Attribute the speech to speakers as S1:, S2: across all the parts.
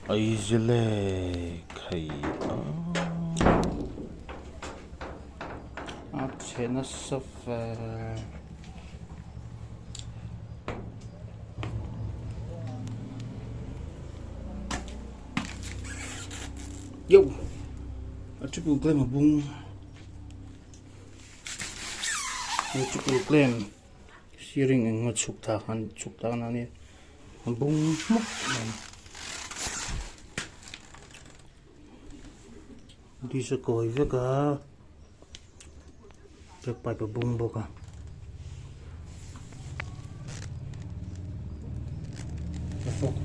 S1: Aizile khai a. A chhe nasa fe. Yo! A triple claim a bung. A triple claim steering eng a chhuk thlak an chhuk thlak na ania a bung hmawk mai. Dish a kawi vek a brake pipe a bung bawk a. A fork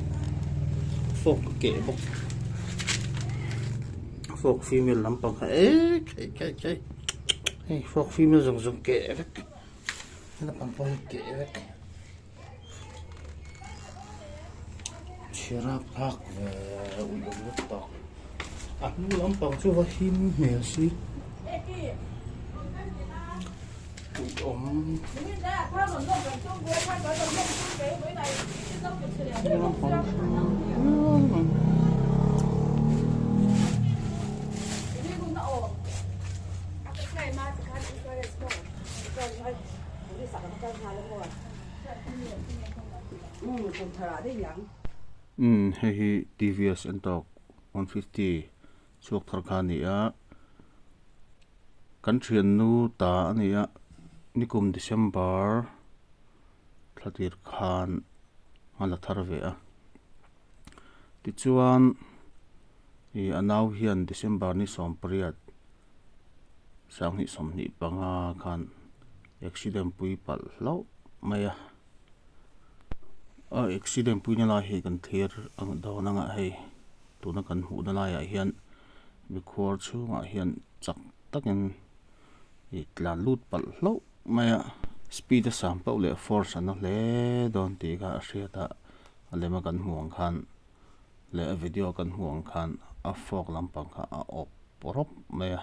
S1: fork a keh bawk fork female lampang kha eh khai khai khai hei fork female zawng zawng keh vek lampang pawh hi keh vek chhira phak ve uih awm vek tawh a hnung lampang chu va him hmel si uih awm. Umm hei hi TVS Ntorq 150 chhuak thar kha a ni a kan thiannu ta a ni a nikum December thla tir khan a la thar ve a tichuan ih a nau hian December ni sawmpariat Sanghnih 25 khan accident pui palh hlauh mai a a accident pui na lai hi kan thlir ang dawn anga hei tuna kan hmuh na laiah hian mikhuar chhungah hian chak takin ih tlan lut palh hlauh mai a speed a sang pauh leh force a na hle dawn tih kha a hriat a a lema kan hmuh ang khan. Leh a video kan hmuh ang khan a fork lampang kha a awp rawp mai a,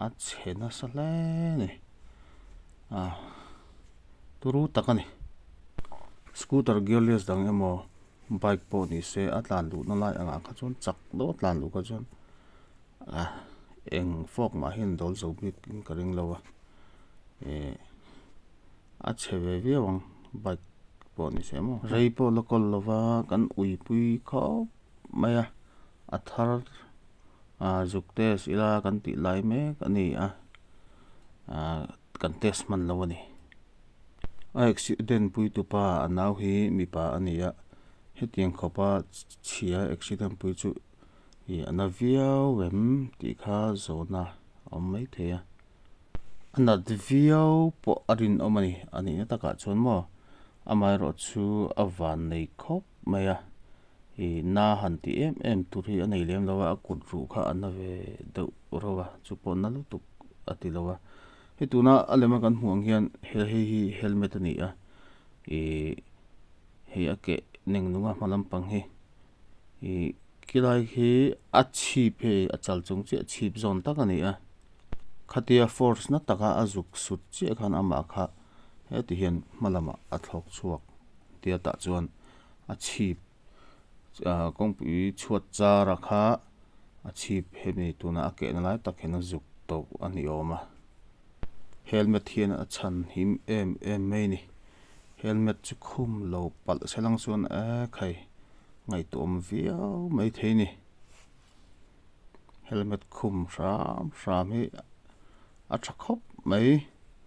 S1: a chhe nasa hle a ni a turu tak a ni. Scooter gearless dang emaw bike pawh ni se a tlan luhna lai angah kha chuan chak deuh a tlan luh kha chuan a eng fork mah hian dawl zo bik in ka ring lo a ih. A chhe ve viau ang bike pawh ni se maw. Rei pawh la kawl lova kan uipui khawp mai a, a thar ah zuk test ila kan tih lai mek a ni a, ah kan test hman lo a ni. A accident pui tupa a nau hi mipa a ni a, hetiang khawpa chhia accident pui chu ih a na viau em tih kha zawhna a awm maithei a. A nat viau pawh a rinawm a ni, a nihna takah chuan maw amaherawh chu a van nei khawp mai a, ih na han tih em em tur hi a nei lem lo a, a kut ruh kha a na ve deuh reuh a, chu pawh na lutuk a ti lo a, hei tuna a lema kan hmuh ang hian he hei hi helmet a ni a, ih hei a keh neng nung a hma lampang hi ih khilai khi a chhip hei a chal chung chiah chhip zawn tak a ni a. Khatia force na taka a zuk sut chiah khan amah kha heti hian hma lamah a thlawk chhuak tia tah chuan a chhip ah kawngpui chhuat char a kha a chhip hemi tuna a kehna lai tak hian a zuk tawh a ni awm a helmet hian a chhan him em em mai a ni helmet chu khum lo palh se lang chuan e khai ngaihtuah awm viau maithei a ni. Helmet khum hram hram hi a tha khawp mai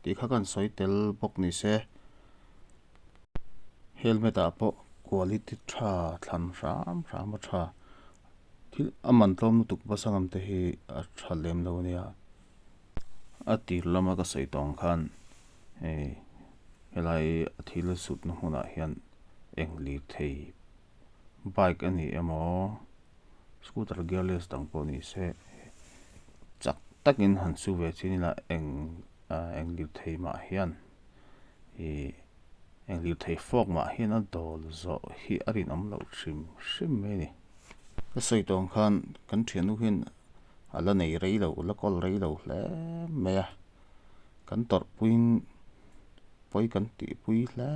S1: tih kha kan sawi tel bawk ni se helmet ah pawh quality tha thlan hram hram a tha thil a man tlawm lutuk bus ang te hi a tha lem lo ania a tir lama ka sawi tawng khan hei helai a thil sutna hmunah hian eng lirthei bike a ni emaw. Scooter gearless dang pawh ni se chak takin han su ve chin ila eng ah eng lirthei mah hian ih eng lirthei fawk mah hian a dawl zawh hi a rinawm loh hrim hrim mai a ni. Ka sawi tawh ang khan kan thiannu hian a la nei rei lo la kawl rei lo hle mai a kan tawrhpuiin pawi kan tihpui hle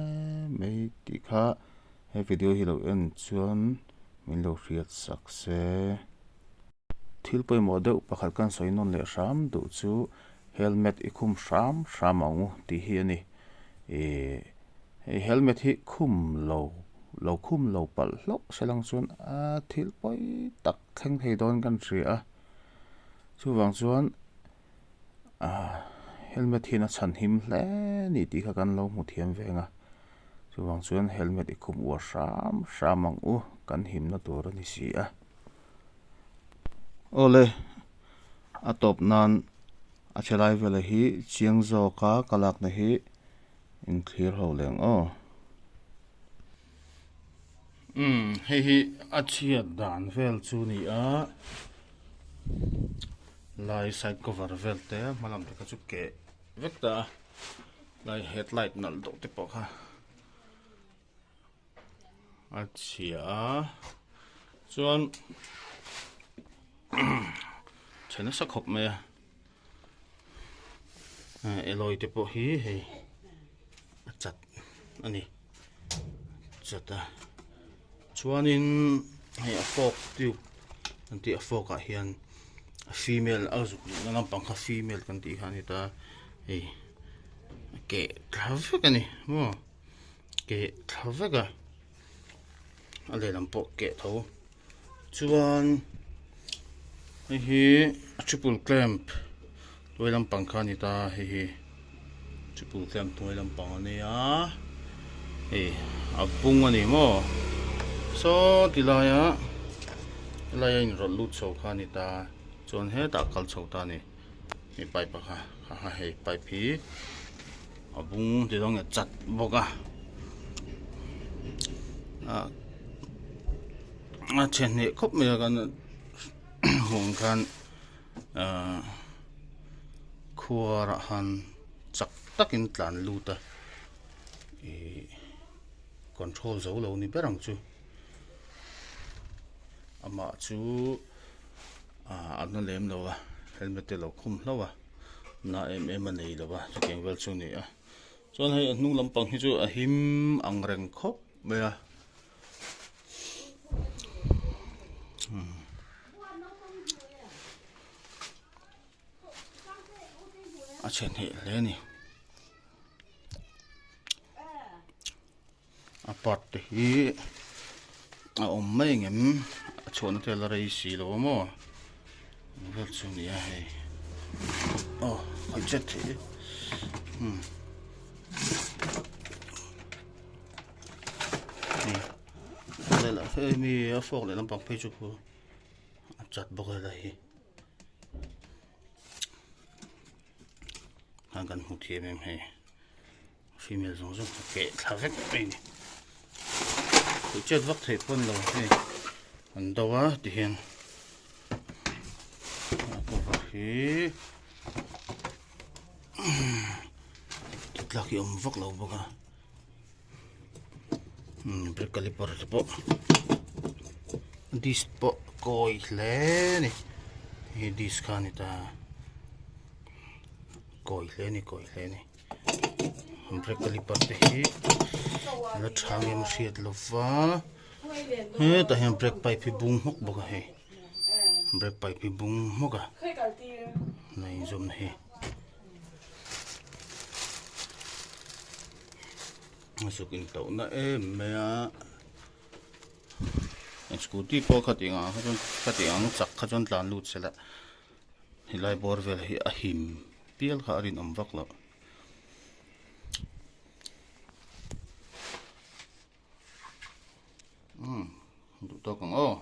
S1: mai tih kha he video hi lo en chuan. min lo hriat sak se. Thil pawimawh deuh pakhat kan sawi nawn leh hram duh chu helmet i khum hram hram ang u tih hi a ni. Ih hei helmet hi khum lo lo khum lo palh hlauh se lang chuan a thil pawi tak thleng thei dawn kan hria a, chuvang chuan ah helmet hian a chhan him hle a ni tih kha kan lo hmu thiam veng a, chuvang chuan helmet i khum uar hram hram ang u kan himna tur a ni si a. Awle a tawp nan a che lai vela hi chiang zawka ka lakna hi inthlir ho leng aw. Umm hei hi a chhiat dan vel chu ni a lai side cover vel te hma lam te kha chu keh vek ta a lai headlight nalh deuh te pawh kha. A chhia a chuan chhe nasa khawp mai a alloy te pawh hi hei a chat a ni chat a chuanin hei a fork tube kan tih a fork ah hian a female a zuk luhna lampang kha female kan tih kha a ni ta hei a keh thla vek a ni maw. Keh thla vek a a lehlam pawh keh tho chuan hei hi a triple clamp hnuai lampang kha a ni ta hei hi triple clamp hnuai lampang a nia hei a bung a ni maw saw ti laia helai a inrawlh lut chho kha a ni ta chuan hetah a kal chho ta a ni. Hei pipe a kha kha hei pipe hi a bung ti dawn nge chat bawk a ah a chhe hneh khawp mai a kan hmuh ang khan ah khuar ah han chak takin tlan lut a ih control zo lo ni ber ang chu amah chu. Ah a na lem lo a helmet te lo khum hlauh a na em em a nei lo a chutiang vel chu a ni a chuan hei a hnung lampang hi chu a him ang reng khawp mai a a chhe hneh hle a ni. A part te hi a awm mai ang em a chhuahna te la rei si lo a maw eng vel chu a ni a hei aw khawih chet theih e umm hei mi a fawk leh lampang phei chu khu a chat bawk a helai hi khan kan hmu thiam em hei. Female zawng zawng a keh thla vek mai a ni. Tih chet vak theih pawn lo hei an do a ti hian a cover hi ti tlak hi awm vak lo bawk a brake caliper te pawh disc pawh kawi hle a ni hei disc kha a ni ta kawi hle a ni kawi hle a ni. Brake caliper te hi la tha ngem hriat lova hetah hian brake pipe hi bung hmawk bawk a hei brake pipe hi bung hmawk a la inzawmna hi a zuk intauhna em mai a scooty pawh khatiang ah kha chuan khatiang ang chak kha chuan tlan lut sela helai bawr vel hi a him. Pial kha a rinawm vak loh. Umm duh tawk ang aw.